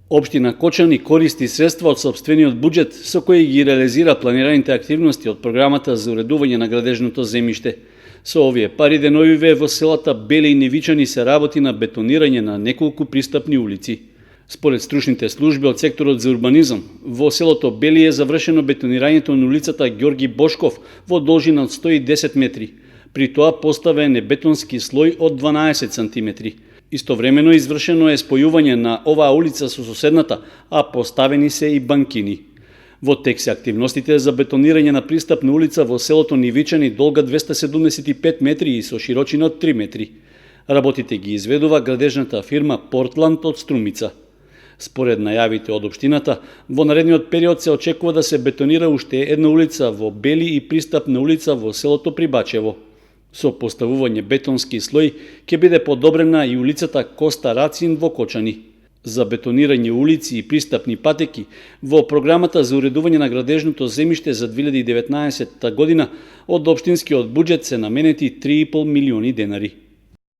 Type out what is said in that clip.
Општина Кочани користи средства од сопствениот буџет со кои ги реализира планираните активности од програмата за уредување на градежното земјиште. Со овие пари деновиве во селата Бели и Невичани се работи на бетонирање на неколку пристапни улици. Според стручните служби од секторот за урбанизам, во селото Бели е завршено бетонирањето на улицата Ѓорги Бошков во должина од 110 метри. При тоа поставен е бетонски слој од 12 сантиметри. Истовремено извршено е спојување на оваа улица со соседната, а поставени се и банкини. Во тек се активностите за бетонирање на пристапна улица во селото Нивичани долга 275 метри и со широчина од 3 метри. Работите ги изведува градежната фирма Портланд од Струмица. Според најавите од општината, во наредниот период се очекува да се бетонира уште една улица во Бели и пристапна улица во селото Прибачево. Со поставување бетонски слој ќе биде подобрена и улицата Коста Рацин во Кочани. За бетонирање улици и пристапни патеки во програмата за уредување на градежното земјиште за 2019 година од општинскиот буџет се наменети 3,5 милиони денари.